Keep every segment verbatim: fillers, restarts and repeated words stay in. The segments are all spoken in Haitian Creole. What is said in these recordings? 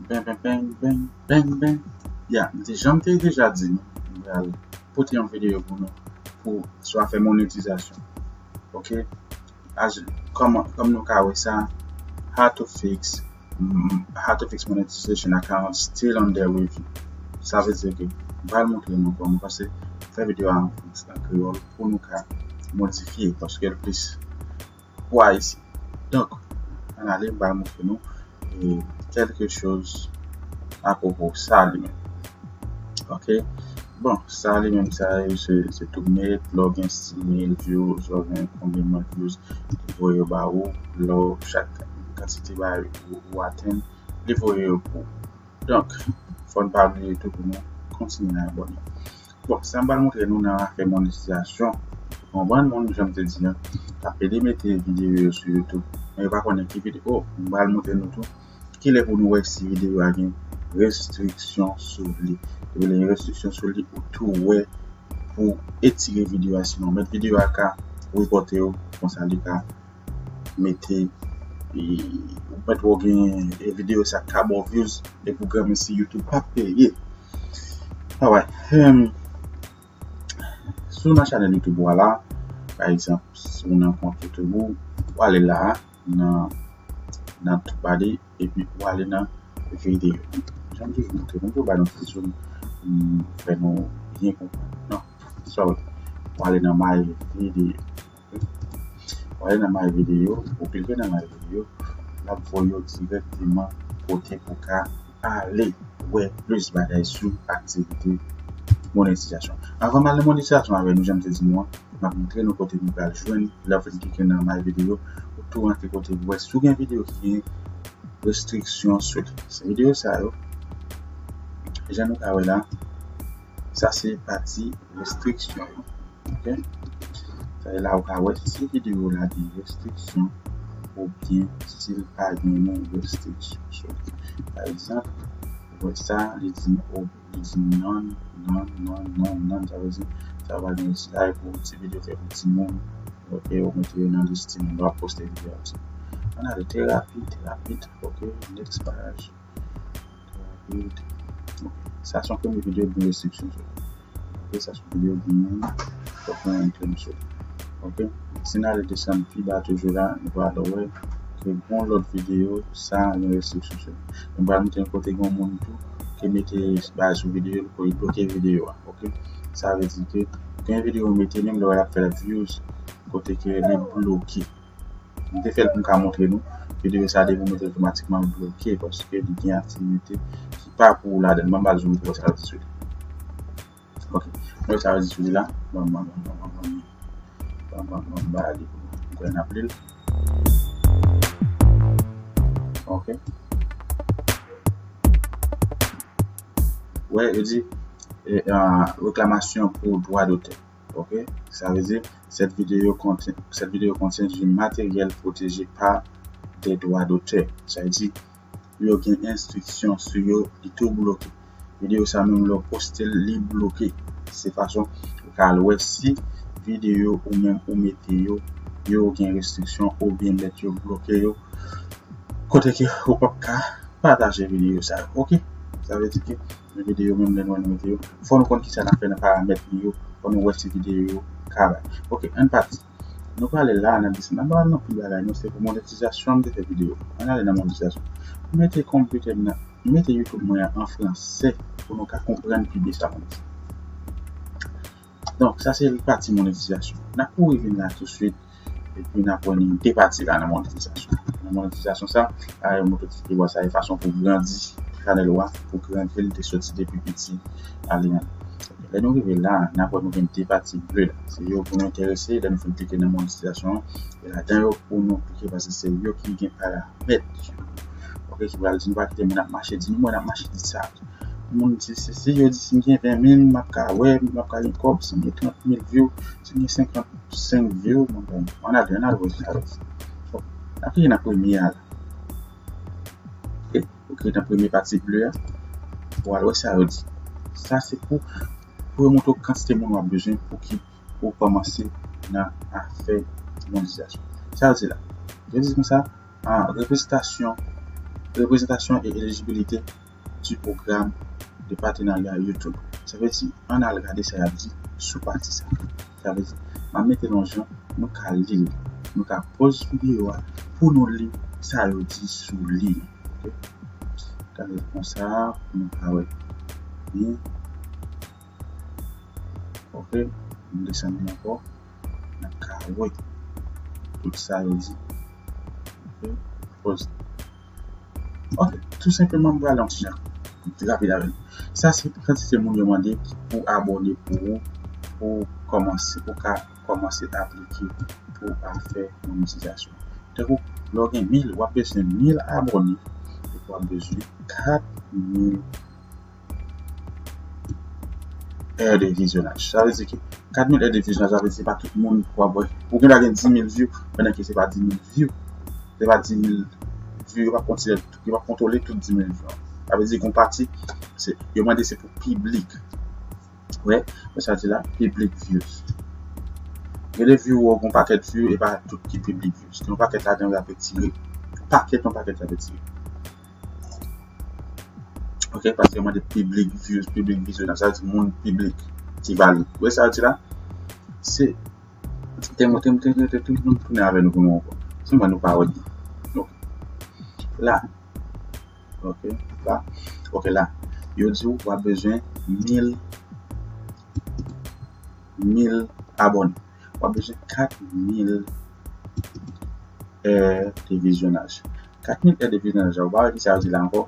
Bang, bang, bang, bang, bang, bang. Ya, m te, jan m te deja di nou, m pral pote yon videyo pou nou pou sou afè monetizasyon. Ok? As, kòm, kòm nou ka wè sa, how to fix, mm, how to fix monetization account still under review. Sa vle di ke m pral montre nou kòman, paske fè videyo a an frans, an kreyòl, pou nou ka modifye, paske l plis pou Ayisyen. Donk, ann ale, m pral montre nou, e, kèlke choz apwopo sa li menm. Ok? Bon, sa li menm, sa yo se, se tou mèt, lè w gen sis mil views, lè w gen konbyen mil views, li voye yo ba ou, lè w chak kantite bagay ou, ou atenn, li voye yo pou ou. Donk, fò n pa bliye tou pou nou kontinye abòne. Bon, sa m pral montre nou nan afè monetizasyon. Ou konprann, moun, jan m te di a, ap pede mete videyo yo sou YouTube, men yo pa konnen ki videyo. Oh, m pral montre nou tou kilè pou nou wè si videyo a gen restriksyon sou li. Depi lè gen restriksyon sou li, ou tou wè pou etire videyo a, sinon mèt videyo a ka repòte yo, konsa li ka mete, e, ou mèt wè w gen, e, videyo sa k ka ba w views, depi w granmesi YouTube p ap peye. Alright. Em, si w nan chanèl YouTube ou a la, pa egzanp, si w nan kont YouTube ou, w ale la a, nan, nan tou pale, epi w ale nan videyo. Jan m toujou montre nou, m toujou ba nou ti zoom, m, fè nou byen konprann. Non, sorry. W ale nan My Video. W ale nan My Video, ou klike nan My Video, l ap voye w dirèkteman kote pou w ka ale wè plis bagay sou aktivite monetizasyon. Anvan m al nan monetizasyon avè nou, jan m te di nou an, m ap montre nou kote nou pral jwenn, lè w fin klike nan My Video, ou tou rantre kote pou wè si w gen videyo ki gen restriksyon sou li. Se videyo sa yo, jan nou ka wè la, sa se pati restriksyon yo. Ok? Sa e la ou ka wè si videyo la gen restriksyon oubyen si l pa genyen restriksyon. So, pa egzanp, ou wè sa, li di, oh, li di none, none, none, none, none. Sa vle di, sa pa gen restriksyon pou ti videyo fè pou timoun. Ok, ou mete yo nan lis timoun, w ap poste videyo a. Ann ale trè rapid, trè rapid. Ok, next page. Trè rapid. Ok. Sa se yon premye videyo ki gen restriksyon sou li. Ok, sa se yon videyo ki gen, fòk mwen antre m sou li. Ok. Si n ale desann pi ba toujou la, nou pral wè ke gen yon lòt videyo, sa gen restriksyon sou li. Nou pral montre n kote gen yon moun tou ki mete bagay sou videyo, pou li bloke videyo a. Ok. Sa vle di ke gen videyo ou mete, menm lè w ap fè views, kote ke li bloke. M te fè l pou m ka montre nou. Videyo sa depi w mete l otomatikman l bloke paske li gen aktivite ki pa pou ou ladan l. Ban m ba l zoom pou wè sa l di sou li. Ok. Mwen sa l di sou li la. Ban m, ban m, ban m, ban m, ban m, ban m, ban m, ban m ba li pou nou. M kwè n ap li l. Ok. Wè, yo di, e, a, reklamasyon pou dwa dotè. Ok? Sa vle di, cette vidéo contient, cette vidéo contient du matériel protégé par des droits d'auteur. Sa vle di, yo gen enstriksyon sou yo, li tou bloke. Videyo sa menm, lè w poste l, li bloke. Se fason ou ka al wè si videyo ou menm ou mete yo, yo gen restriksyon oubyen mèt yo bloke yo. Kote ke ou p ap ka pataje videyo sa yo. Ok? Sa vle di ke videyo menm lè nou mete yo, fò nou konn kisa n ap fè nan paramèt nou yo, fò nou wè si videyo yo ka bay. Ok, ann pati. Nou prale la nan desann. N ap ba nou pil bagay, nou se pou monetizasyon, m te fè videyo. Ann ale nan monetizasyon. M mete konpitè m nan, m mete YouTube mwen an an fransè pou nou ka konprann pi byen sa m ap di. Donk, sa se pati monetizasyon. N ap kouri vin la touswit, epi n ap wè ni de pati la nan monetizasyon. Nan monetizasyon sa, a, mwen te wè sa e fason pou grandi chanèl ou a, pou grandi l, te soti depi piti, ale ann. Lè nou rive la, n ap wè nou gen de pati ble la. Se yo pou nou enterese, lè nou fin klike nan monetizasyon an, e ladan yo pou nou klike, paske se yo ki gen paramèt yo. Ok, ki pral di nou pa kite moun ap mache di nou, mwen ap mache di sa. Moun di, si, si yo di, si m gen ven mil, m ap ka wè, m ap ka gen kòb, si m gen trant mil view, si m gen senkant senk view, m ap ka, ann ale, ann ale wè sa yo di. Bon, n ap klike nan premye a la. Ok, ou klike nan premye pati ble a, pou al wè sa yo di. Sa se pou, pou yo montre w kantite moun w ap bezwen pou ki, pou w kòmanse nan afè monetizasyon. Sa yo di la. Yo di konsa, a, reprezantasyon Reprezantasyon e elijibilite du pwogram de patenarya YouTube. Sa vle di, ann al gade sa y ap di sou pati sa. Sa vle di, m ap mete l yon jan nou ka li l. Nou ka poz videyo a pou nou li sa yo di sou li. Ok? Gade l konsa, pou nou ka wè byen. Ok, nou desann li ankò. N ap ka wè tout sa yo di. Ok, poz. Ok, tou senpleman, m prale yon ti jan rapid avè nou. Sa se kantite moun yo mande pou abòne pou ou, pou kòmanse, pou ka kòmanse aplike pou afè monetizasyon. Tankou, lè w gen mil, w ap bezwen mil abòne, epi w ap bezwen kat mil è de vizyonaj. Sa vle di ke kat mil è de vizyonaj, sa vle di se pa tout moun w ap wè. Ou gen dwa gen dis mil view, pandan ke se pa dis mil view. Se pa dis mil view, yo p ap kontwole, yo p ap kontwole tout dis mil view. Sa vle di gen yon pati, se, yo mande se pou piblik. Wè, wè sa di la, public views. Gen de view ou wè gen yon pakèt view, e pa tout ki public views. Gen yon pakèt ladan yo ap retire. Pakèt, yon pakèt y ap retire. Ok, paske yo mande public views, public vizyonaj, sa vle di moun piblik ki valid. Wè sa yo di la? Se, te mwen, te mwen, te mwen, te mwen, te mwen tounen avè nou pou nou ankò. Se mwen nou pa wè. Ok. La. Ok, la. Ok, la. Yo di w w ap bezwen mil, mil abòne. W ap bezwen kat mil è de vizyonaj. Kat mil è de vizyonaj, ou pa wè ki sa yo di la ankò?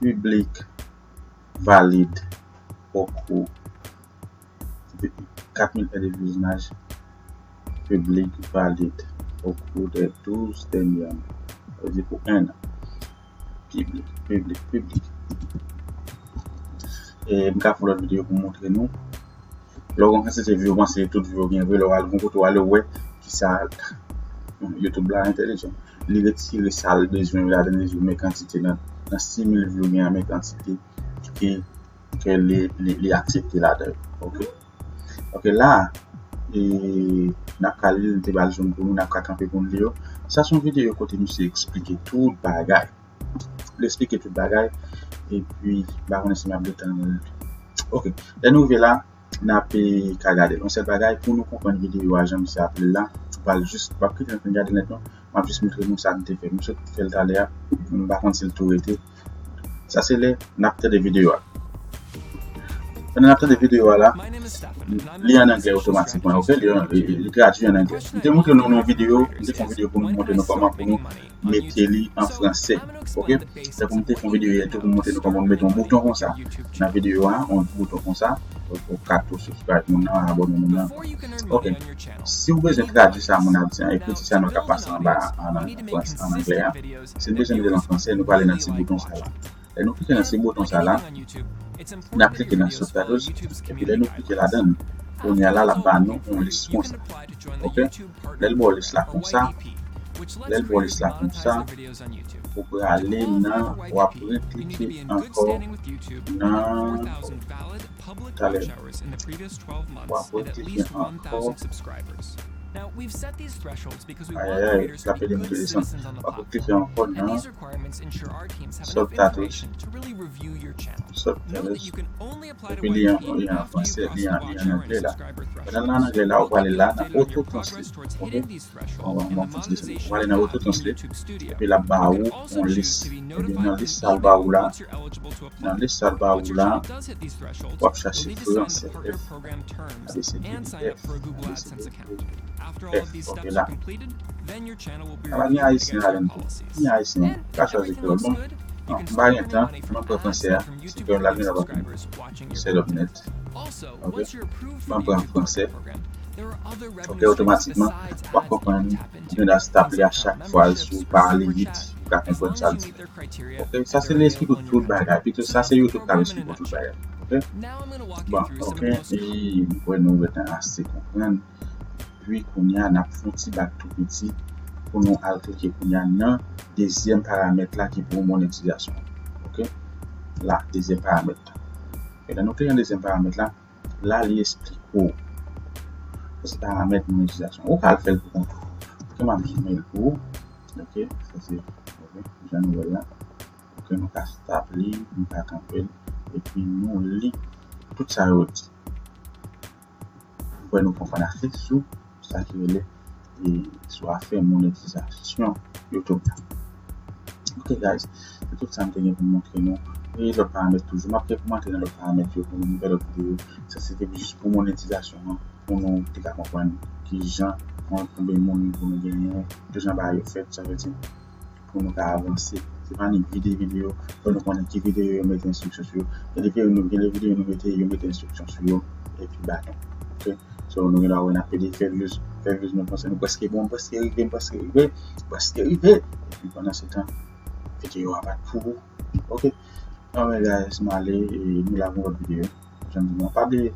Piblik valid au cours, kat mil è de vizyonaj piblik valid au cours des douze dernières années. Sa vle di pou en an. Piblik, piblik, piblik. E m ka fè yon lòt videyo pou m montre nou. Lè w gen kantite view, ou panse tout view ou gen vre, lè w al gon kote w ale w wè kisa YouTube la entèlijan. Li retire sa l bezwen ladan li, men kantite nan, nan sis mil view gen anmen kantite ki, ke li, li, li aksepte ladan yo. Ok? Ok, la, e, n ap ka li l, m te ba l zoom pou nou, n ap ka kanpe pou n li yo. Sa se yon videyo kote misye eksplike tout bagay. Li eksplike tout bagay. Epi, m pa konnen si m ap gentan. Ok. Lè nou rive la, n ap, e, ka gade l. Yon sèl bagay, pou nou konprann videyo a, jan misye ap li l la, ou pral jis, w ap kite n fin gade l nèt non. M ap jis montre nou sa m te fè. M sot fè l talè a. M pa konn si l tou rete. Sa se lè n ap tande videyo a. Pandan n ap tande videyo a la, li an anglè otomatikman, ok? Li, li, li tradui an anglè. M te montre nou yon videyo, m te fè yon videyo pou nou montre nou kòman pou nou mete li an fransè, ok? Tankou m te fè yon videyo yè tou pou m montre nou kòman pou mete yon bouton konsa nan videyo a, yon bouton konsa, pou, pou ka tou subscribe moun nan, abòne moun nan. Ok. Si w bezwen tradui sa moun ap di an, ekriti sa nou ka pase anba an, an, an anglè a, si n bezwen mete l an fransè, nou prale nan ti bouton sa la. Lè nou klike nan ti bouton sa la, n ap klike nan subtitles, epi lè nou klike ladan l, kounye a la, l ap ba nou yon lis konsa. Ok? Lè l ba w lis la konsa, lè l ba w lis la konsa, ou prale nan, w ap reklike ankò nan, talè, w ap reklike ankò. Ayayay, l ap ede m tou desann. W ap klike ankò nan subtitles. Subtitles. Epi li an, li an fransè, li an, li an anglè la. Pandan l an anglè la, ou prale la nan auto translate. Ok? Bon, bon, bon, bon, bon, bon. Ou prale nan auto translate. Epi l ap ba ou yon lis. Epi nan lis sa l ba ou la, nan lis sa l ba ou la, w ap chache fransè, F. A B C D E F. A B C D E F. Ok, la. Ala gen ayisyen ladan l tou. Gen ayisyen, ou ka chwazi kreyòl. Bon, non, m pa gen tan, m ap pran fransè a. Si kreyòl la, gen lòt, se lòt nèt. Ok? M ap pran fransè. Ok, otomatikman, w ap konprann, gen dwa stop li a chak fraz, ou pa ale vit, ou ka konprann sa l di. Ok, sa se li eksplike w tout bagay. Pito sa se YouTube k ap eksplike w tout bagay. Ok? Bon, ok, e m kwè nou gentan ase konprann. Epi kounye a, n ap fè yon ti bak tou piti pou nou al klike kounye a nan dezyèm paramèt la ki pou monetizasyon. Ok? La, dezyèm paramèt la. E lè nou klike nan dezyèm paramèt la, la, li eksplike w. Sa se paramèt monetizasyon. Ou ka al fè l pou kont ou. Ok, m ap zoumen l pou ou. Ok, sa se, ok, jan nou wè la. Ok, nou ka stop li, nou ka kanpe l, epi nou li tout sa yo di. Ou wè nou konprann ase sou sa ki rele e sou afè monetizasyon YouTube la. Ok guys, se tout sa m te gen pou m montre nou. E lòt paramèt toujou, m ap gen pou m antre nan lòt paramèt yo pou nou fè lòt videyo. Sa se te jis pou monetizasyon an, pou nou te ka konprann ki jan, kon, konbyen moun pou nou genyen, ki jan bagay yo fèt, sa vle di pou nou ka avanse. Se pa nik vide videyo, fò nou konnen ki videyo yo mete enstriksyon sou yo. Gen de videyo nou, gen de videyo nou mete, yo mete enstriksyon sou yo, epi baton. Ok? So, nou gen dwa wè n ap pede fè views, fè views, nou panse nou prèske bon, prèske rive, prèske rive, prèske rive. Epi pandan se tan, videyo a pa t pou ou. Ok? Anben guys, m ale, e nou la pou yon lòt videyo. Jan m di nou, pa bliye,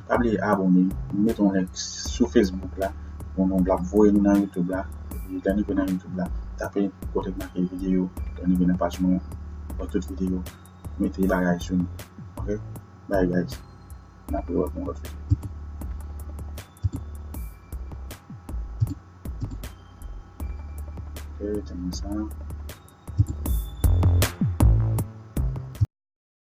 pa bliye abòne, mete yon like sou Facebook la, pou nou, l ap voye nou nan YouTube la. Epi lè nou rive nan YouTube la, tape kote k make videyo, lè nou rive nan paj nou, wè tout videyo, mete bagay sou nou. Ok? Bye guys. N ap rewè pou yon lòt videyo. Ok, tann sa.